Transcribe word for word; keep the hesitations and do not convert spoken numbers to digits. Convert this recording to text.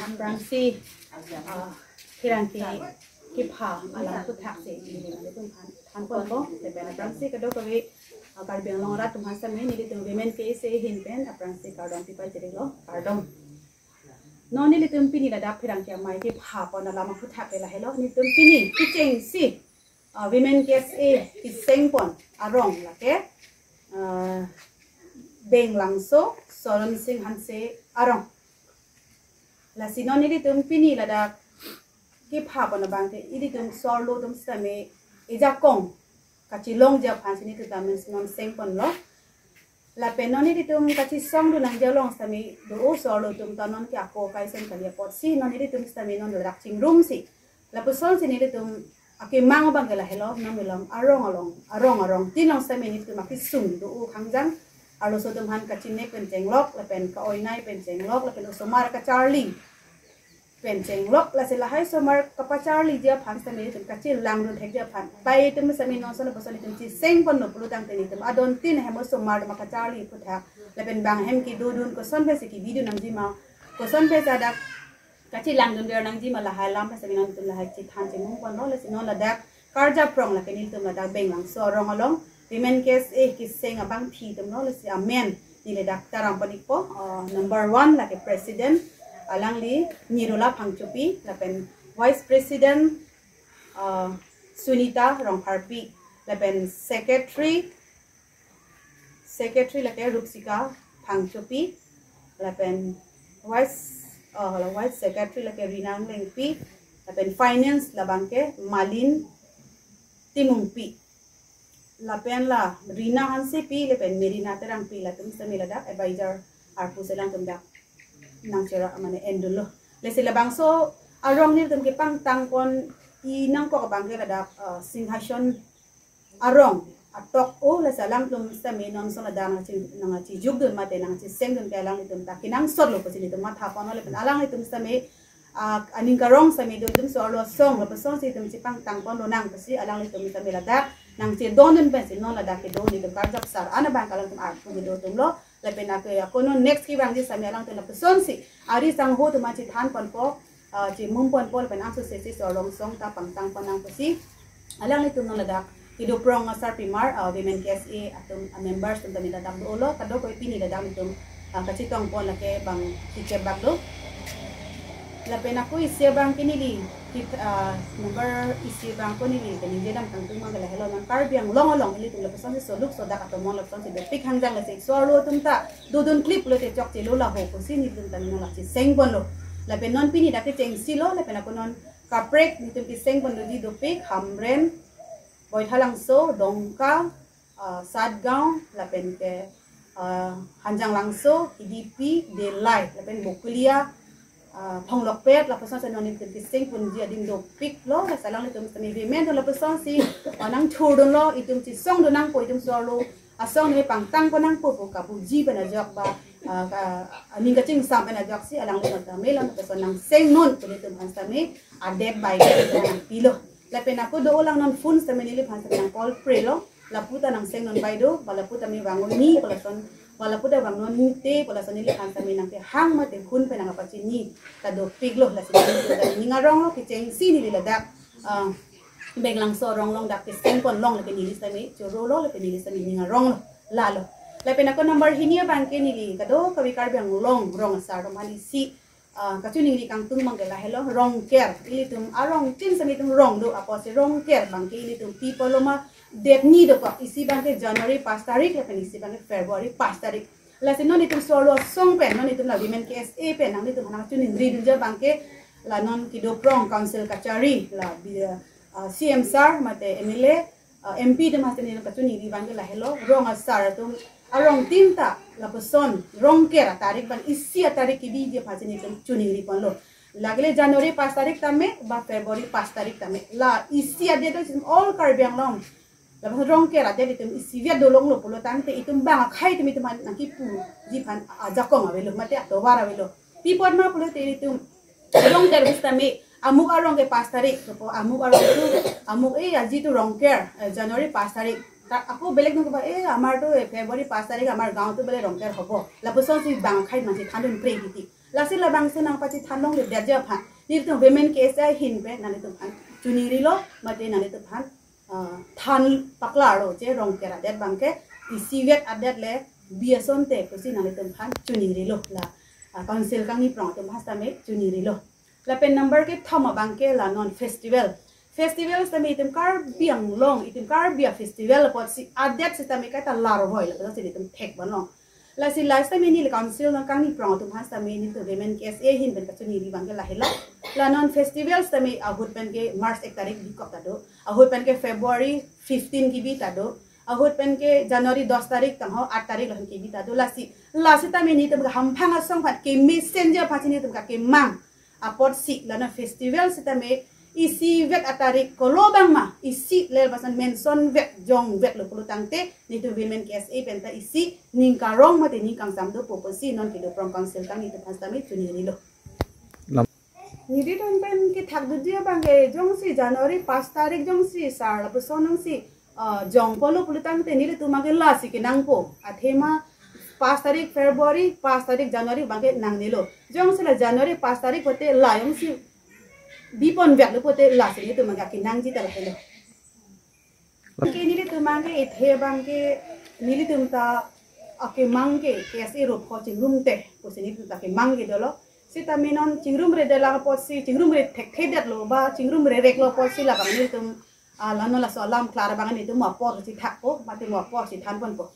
Aphrangsi, ah, pherangke kepha alam aputhak si neli nanglitum aphan thanponpo, lapen aphrangsi kadokave, ah, Karbi Anglong arat atum aphan sitame nelitum Women K S A ahin pen aphrangsi kardom pipachirilo, kardom. Non nelitum pini ladak pherangke amei kepha pon alam aputhak ke lahelo, nelitum pini kechengsi, ah, Women K S A keseng pon arong lake, ah, Benglangso Soron Sing Hanse arong. Lasi non nelitum pini ladak kepha pon abang ke ilitum so-arlo atum sitame ejakong kachelongji aphan si nelitum ta non seng ponlo. Lapen non nelitum kachesongdun nangji along sitame do, o so-arlo atum ta non ke ako kaisen kali apotsi non nelitum sitame non ladak chingrumsi, lapusonsi nelitum akemang abang ke lahelo, non malom arong along, arong arongtin along sitame nelitum akesung do, o khangjang arloso atum aphan kachine pen chenglok, lapen ka-oinai pen chenglok, lapen osomar kacharli pen chenglok, lasi lahai osomar kapacharliji aphan sitame nelitum kachelangdun thekji aphan bai atum sitame non so lapuson nelitum cheseng ponlo pulotangte nelitum adontin hem osomar atum kacharli aputhak, lapen bang hem kedodun, koson pensi kevideo nangjima, koson pensi ladak kachelangdunver nangjima, lahai alam pensi nelitum lahai chethan chemung ponlo. Lasi non ladak karjap rong lake nelitum ladak Benglangso arong along Women K S A keseng abangpi atumlo, lasi amen neli ladak taram pon-ikpo. Ah, number one lake president, alangli Nirola Phangchopi, lapen vice president, ah, Sunita Rongpharpi, lapen secretary, secretary lake Rupsika Phangchopi, lapen vice, ah, vice secretary lake Rina Englengpi, lapen finance labang ke Malin Timungpi, lapen la Rina Hansepi, lapen Merina Terangpi, latum sitame ladak advisor arpu si alangtum dak nangchera mane endunlo. Lasi labangso arong nelitum kepangtang pon-i nangkok abang ke ladak, ah, Singhason arong atok, o lasi alangtum sitame non so ladak nangche, nangchejukdun mate nangchesengdun ke alanglitum ta kenangsotlo pusi nelitum matha ponlo, lapen alanglitum sitame, ah, aning karong sitame do, itum so-arlo asong lapusonsi itum chepangtang ponlonang pusi alanglitum sitame ladak nangchedondun pensi non ladak kedo nelitum karjap sar an abang ke alangtum arpu kedo atumlo. Lapen ako, ako non next kevangji sitame alangtum lapusonsi ari sangho atum aphan chethan ponpo, ah, chemung ponpo, lapen angsose si so-arlo asong ta pangtang ponnang pusi alanglitum non ladak kedo prong asarpimar, ah, Women K S A atum, ah, members atum tame ladak dolo, kadokave pini ladak nelitum, ah, kachetong pon lake bang kikep bak do. Lapen ako isi abang ke neli, kit, ah, number isi abang ako neli kaningje dam kangtung abang ke lahelo, non Karbi Anglong along ilitum lapusonsi soluk sodak atomon lapusonsi dopik khangjang, lasi so-arlo atum ta dodun klip lote chokchelo laho pusi nelitum ta non la cheseng ponlo. Lapen non pini dak kechengsi lo, lapen ako non kaprek nelitum keseng ponloji dopik Hamren, Boithalangso, Dongka, ah, Satgaon, lapen ke, ah, Hanjanglangso, Hidipi, Delai, lapen Bokolia, ah, Phonglokpet, lapusonsi non nelitum keseng ponji adim dopiklo, lasi alanglitum sitame women atum lapusonsi, ah, nangthurdunlo, itum chesongdun nangpo, itum so-arlo asong ne pangtang ponnangpo pu kabuji pen ajok ba, ah, ka, aning kachingsam pen ajoksi alanglitum ta melang lapuson nangseng non pu nelitum aphan sitame adet bai nangpilo. Lapen ako do-o lang non phone sitame neliphan sitame nang call prelo. Lapu ta nangseng non bai do, ba lapu tame vang un-e, ba lason, ba lapu ta vang un-e te, ba lason neliphan sitame nangkehang mate hun pen nangkapachini ta dopiklo, lasi nelitum ta ning aronglo, kechengsi neli ladak, ah, Benglangso arong along dak keseng ponlong, lapen neli sitame chorolo, lapen neli sitame ning aronglo, lalo. Lapen ako number hini abang ke neli kadokave Karbi Anglong rong asar atum aphan isi, ah, kachiningri kangtung abang ke lahelo, Rongker. Ilitum arongtin sitame itum rong do, apotsi Rongker abang ke ilitum pi pulo ma, det ni dokok, isi abang ke January pas tarik, lapen isi abang ke February pas tarik. Lasi non itum so-arlo asong pen, non itum la Women K S A pen nanglitum aphan nangchiningridunji abang ke, la non kedo prong council kachari, la bi, ah, C M sir mate M L A, ah, M P atum aphan si nelitum kachiningri abang ke lahelo, rong asar atum arongtin ta lapuson Rongker atarik abang isi atarik kebiji aphan si nelitum chiningri ponlo. Lake le January pas tarik tame, ba February pas tarik tame, la isi adet atum all Karbi Anglong, lapuson Rongker adet itum isivet dolonglo pulotangte itum bang akhei atum itum aphan nangkipuji aphan ajakong avelo mate atovar avelo. Pi apot ma pulote itum Rongker sitame amuk arong ke pas tarik, so po amuk arong tu, amuk, eh, aji tu Rongker, eh, January pas tarik. Ta ako belek nung ba, eh, amar tu, eh, February pas tarik amar gaon tu bole Rongker hobo. Lapusonsi bang akhei nangchethandun pre titi. Lasi labangso nangpachethan longledetji aphan nelitum Women K S A ahin pen nanglitum aphan choningrilo, mate nanglitum aphan ah, than paklarlo je Rongker adet abangke isivet adet le bi asonte pusi nanglitum aphan choningrilo, la ah, council kangni prong atum aphan sitame choningrilo. Lapen number kethom abangke la non festival. Festival sitame itum Karbi Anglong, itum Karbi a-festival apotsi adet sitame kaita larvoi lapusi itum thekbomlong. Lasi la sitame neli council nangkangni prong atum aphan sitame nelitum Women K S A ahin pen kachoningri abangke lahelo. La non festival sitame ahut pen ke March ek tarik bikok ta do, ahut pen ke February fifteen kebi ta do, ahut pen ke January dos tarik tangho aat tarik lahin kebi ta do. Lasi la sitame nelitum hamphang asong aphan kemesen ji aphan si nelitum kakemang apotsi la non festival sitame isivet atarik kolo abang ma, isi le lapuson mensonvet jongvetlo pulo tangte nelitum Women K S A penta isi ning karong mate ning kangsam dopo pusi non kedo prong council kangni atum aphan sitame choningrilo. Lam- Nelitum pen kethak dutji abangke jongsi January pas tarik jongsi sar lapuson nangsi ah, jongpolo pulo tangte nelitum abangke lasi kenangpo. Athema pas tarik February, pas tarik January abangke nangnelo. Jongsi la January pas tarik pote la jongsi biponvetlo pote lasi nelitum abangke kenangji ta lahelo. Ke nelitum abangke ithe abangke nelitum ta akemang ke K S A rup ho chingrumte pusi nelitum ta kemang ke dolo. Sitame non chingrumredet lang apotsi, chingrumre thekthedetlo ba chingrumrereklo apotsi labang nelitum ah, la non laso alam klar abang nelitum mo apor si thakpo, mate mo apor si thanponpo.